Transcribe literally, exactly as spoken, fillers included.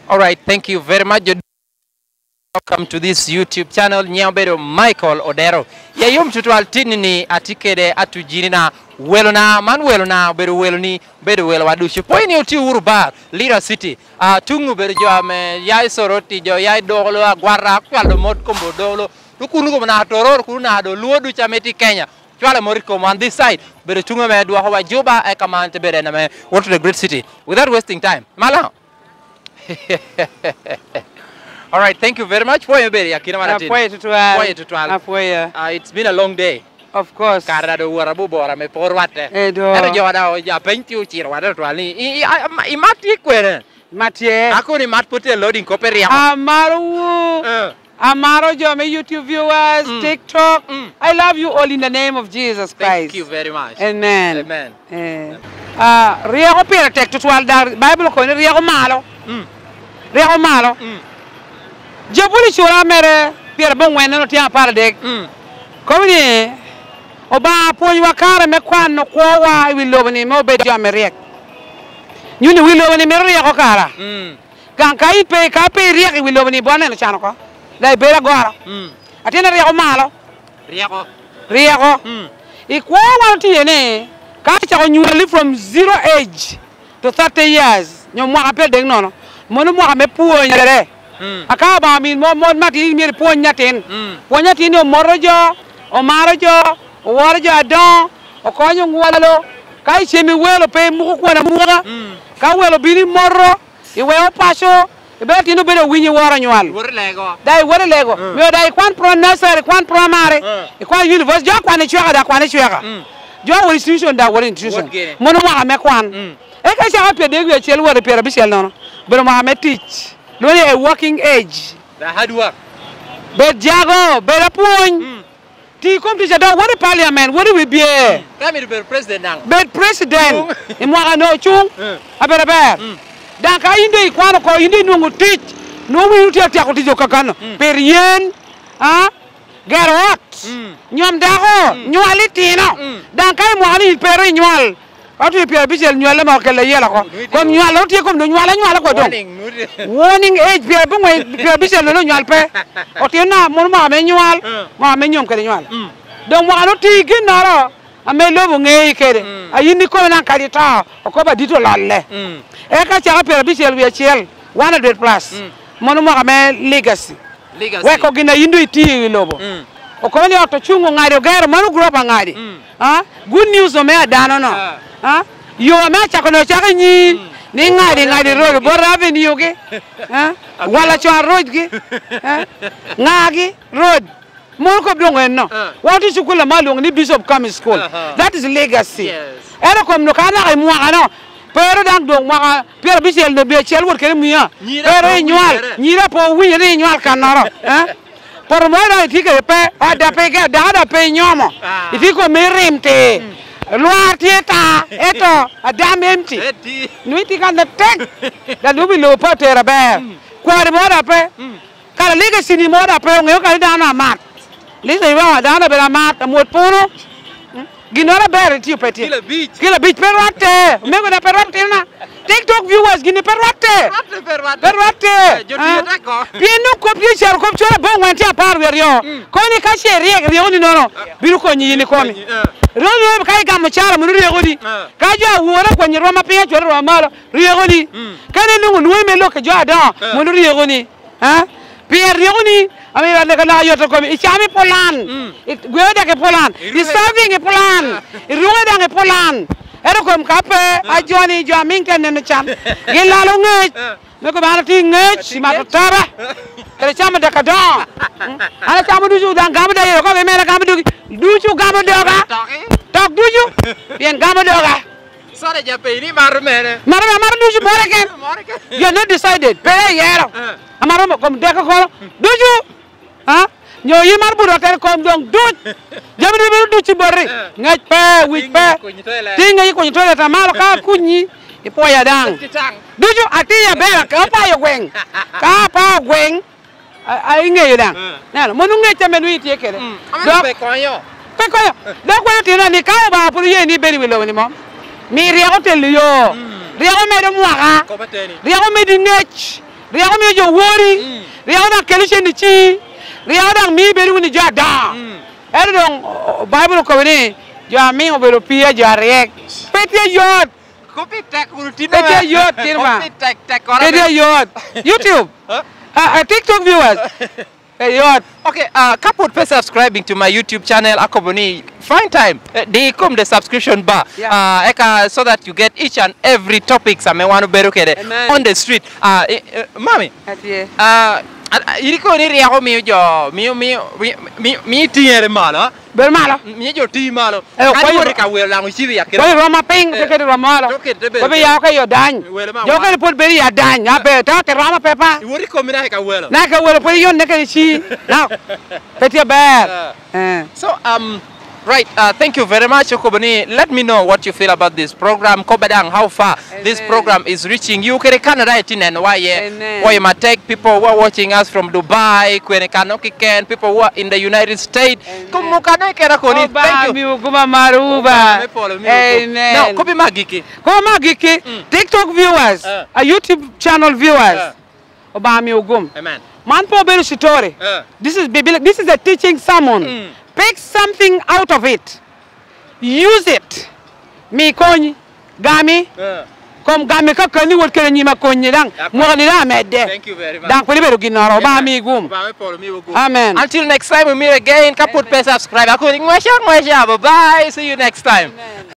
All right, thank you very much. Welcome to this YouTube channel. Nyiŋa obedo Michael Odero. Ya yom tutwal, tinni ni atye kede atujinina, welona. Man welona obedo weloni, obedo welowa ducu. Pwoyo ni otye wunu bar, Lira City. Ah, tuŋ obedo jo ame ya i Soroti, jo ya i Dolo, Agwara, Cwalo mot kom Dolo. Dok kun okobo naka Tororo, kun naka do Luo ducu ame tye i Kenya. Cwalo mot i kom wan this side. Obedo tuŋ ame dwokowa Juba, eka man te bedo en ame woto to the great city. Without wasting time, Mala. All right, thank you very much. Pwoyo bedo i akina man atin. Apwoyo tutwal. Pwoyo tutwal. Apwoyo. Uh, it's been a long day. Of course. Kare ado wora bubora me por watte. Eh, do. Ero jo da, ja peny ti ociro wada tutwal ni, i, i, a, ma, i mat tye kwene? Mat tye. Ako ni mat pote loading kope rieko. Amaro wu. Eh. Amaro jo me YouTube viewers, mm, TikTok. Mm. I love you all in the name of Jesus Christ. Thank you very much. Amen. Amen. Eh. Ah, ryeko pire tek tutwal, da Bible okobo ni ryeko malo. Mm. Ryeko malo. Mm. Jabuli cura mere pyerabongwen otyen apar adek. Mm. Kobo ni, Obaŋa pwonywa kare me kwano kwowa i wi lobo-ni me obed jo ame ryek. Nyuno i wi lobo-ni mito ryeko kara. Mm. Gaŋ ka in pe, ka pe iryek i wi lobo-ni, bot neno can oko. Daŋ ibedo agoro. Mm. Atye ni ryeko malo. Ryeko. Ryeko. Mm. I kwo wan otiye ni, ka icako nywali from zero age to thirty years, nyo mwaka apar adek nono, mono mwaka me pwonyere. Mm. Aka Obaŋa omiyi mo-, mon me atin, myero ipwony nyatin. Mm. Pwony nyatin ni omoto jo, omaro jo, oworo jo adoŋo, okonyo oŋwalo. Ka icem i welo, pe imuko kwon amuka. Mm. Ka welo obino imoto, iweko paco, ibedo atin obedo awinyo iworo nywal. Iwoto i lego. Daŋ iwoto i lego. Mm. Myero daŋ ikwan pro-, nursery, ikwan primary, mm, ikwan university. Jo akwano icweka daŋ akwano icweka. Mm. Jo a wot institution daŋ wot institution. Wot gire. Mono mwaka me kwan. Mm. Eka icako pyerabicel wot i pyerabicel nono, obedo mwaka me tic. Lwongo ni a working age. The hard work. Bed jago, bed apwony. Mm. Ti kom tic adok, wot i parliament, wot i wi bye. Mm. Ka mito bedo president daŋ. Bed president. Cuŋ. I mwaka no cuŋ. Mm. Aber aber. Mm. Daŋ ka in doŋ ikwano oko, in doŋ inwoŋo tic, nwoŋo winy tye atyeko tic okakano. Mm. Pet yen, a? Gero ot, mm, nyom dako, mm, nywal itino. Mm. Daŋ ka i mwaka ni in pe ru inywal, otye pyerabicel nywal ame okelle iye oko. Nwiti. Kom nywal otye kom nywal anywala kwa doŋ. Warning, nwiti. Warning age, pyerabongwen, pyerabicel nono onywal pe. Otino na mono mwaka me nywal, mm, mwaka me nyom kede nywal. Mm. Doŋ mwaka no ti ginnoro ame lobo ŋeyi kede. Mm. A yin ikome naŋ kadi to, okobo adit ololle. Mm. Eka caka pyerabicel wie acel, one hundred plus. Mm. Mono mwaka me legacy. Legacy. Weko gin a yin doŋ itio i lobo. Mm. Okobo ni ot ocuŋ oŋadi ogero, mano guropa aŋadi. Mm. Ah? Good news omea dano no. Ah. Ah? Yo ame acako ni ocako i nyin, mm, ni ŋadi, ŋadi road, bot avenue gi. Ah? Wala con road gi. Ah? Ŋagi road. Mono kop doŋ enno. Ah. Wan otye i cukul ame alwoŋo ni Bishop Cummings School. Aha. That is legacy. Yes. Ento kom no ka naka i mwaka no, pe ero daŋ doŋ mwaka pyerabicel nobbi acel wot kede mia. Nyira pe ero pe inywal, owinyere. Nyira pe owinyere ni inywal kannoro. Eh? Poto moro daŋ itye kede pe, ot daŋ pe igero, dako daŋ pe inyomo. Ah. Itye kome irim ti. Mm. Lwar tye ta, ento adam empty. Eti. Nwoŋo itye kan atek. Daŋ dwogo i lobo pe otero aber. Mm. Kwari moro daŋ pe. Mm. Kara legacy ni moro daŋ pe oŋeo kadi dano amat. Legacy ni dano obedo amat, amwot puno. Mm. Ginnoro aber itio pe tye. Kilo abic. Kilo abic pe rwatte. Omego na pe rwatte na. TikTok viewers gini pe rwatte. Rwatte, pe rwatte. Pe rwatte. Eh, jo tiyo, ah, tek ko. Pien nwoŋo kop tye caro kop cwalo abongwen tye apar wie aryo. Mm. Kono ni ka ce iryek, ryeko ni nono, ah, bino konyi yin ikomi. Konyi, eh. Ryeko ni nono ka igamo cara mono ryeko ni. Eh. Ka jo awora kwanyi rwom apiny acwalo rwom malo, ryeko ni. Mm. Ka ni nwoŋo nwoŋo ime lok i jo adoŋo, eh, mono ryeko ni. Eh? Pien ryeko ni, ame i ot lega laka yot okomi, icamo i pulan, mm, i-, gweo dek i pulan, i serving i pulan, ah, i ruŋe daŋ i pulan. Ento kom ka pe, ah, a jo ni, jo a miŋ te neno can, gin lalo ŋec. Ah. Me kobo an atye i ŋec, atye i mato ŋec. Taba, kede camo dek adoŋo. Mm. An acamo ducu, daŋ gamo dek, ero kobo i mene gamo ducu, ducu gamo doga. Tok i? Tok ducu, pien gamo doga. Soda ja pe ini maro mene. Maro, maro ducu more ken. More ken. You are not decided. Pe iyero. Eh. Amaro mo-, kom deko kono. Ducu. Ha? Nyo yin maro buto atere kom doŋ duc. Jami ni maro ducu boti. Eh. Ŋec pe, wic pe. Tingi kunyi toilet. Tingi kunyi toilet amalo ka kunyi ipwoya daŋ. Ducu ati aber ka apayo gweŋ. Ka apayo gweŋ. A, a, iŋeyo daŋ. Mm. Neno, mono ŋec ame nwoŋo itye kede. Mm. Ame dok pe konyo. Pe konyo. Mm. Dok weko tino ni ka Obaŋa pwod oye ni ibedo i wi lobo ni mom, mi ryeko telo yo. Mm. Ryeko medo mwaka. Kop ateni. Ryeko medi ŋec. Ryeko mio jo wori, mm, ryeko daŋ kelo cen i ci, ryeko daŋ mio ibedo wunu jo adaŋo. Mm. Ento doŋ, o-, o-, Baibul okobo ni, "Jo amiŋo obedo pii a jo aryek." Pe tye yot. Kop i tek kun tye. Pe tye yot, Kirma. Kop i tek, tek, pe tye yot. YouTube. Huh? Ah, ah, TikTok viewers. Pe yot. Okay, uh, ka pwod pe subscribing to my YouTube channel, akobo ni find time, eh, di kom the subscription bar. Yeah. Uh, eka, so that you get each and every topics ame wan obedo kede, amen, on the street. Uh, eh, eh, mami, atye. Uh, a-, a-, iri kono ni ryeko mio jo, mio, mio, mio, mio, mio tiŋere malo, ah? Bed malo. Mio jo ti malo. Eh, kadi kwayo wot i ka welo daŋ ocibo i akina. Kwayo rwom apiny, eh, te kede rwom malo. Te kede te bed. Wabe yao ka yo dany. Welo ma jo wa- kede pwod bedo i adany, ape, to ke rwom ape pa. Iwot i komi naka i ka welo. Naka ka welo pwod iyonne kede ci. Na, pe tye ber. Eh. Eh. So, um, right, uh, thank you very much. Okobo ni, let me know what you feel about this program. Koba daŋ, how far this, amen, program is reaching you. Kede Canada iti neno wa ye. Amen. Wa ye matek, people who are watching us from Dubai, kwene kano kiken, people who are in the United States. Amen. Kom mukane kena koni. Oba, thank you. Miwu guma maru uba. Oba, me polo, miwu gum. Amen. Now, kobi magiki. Kobi magiki. Mm. TikTok viewers, eh, a YouTube channel viewers. Eh. Oba miwu gum. Amen. Man pe obedo story. Eh. This is Bible, this is a teaching sermon. Mm. Pick something out of it. Use it. Mi kony. Gami. Eh. Kom gami ka kani wot kede nyima kony daŋ. Ak- mwaka ni daŋ amedde. Thank you very much. Daŋ pwod ibedo ginnoro. Oba, amen, mi gum. Oba me polo mi gum. Amen. Until next time we meet again. Ka pwod pe subscribe, akoni ngweca, ngweca. Bye bye. See you next time. Amen.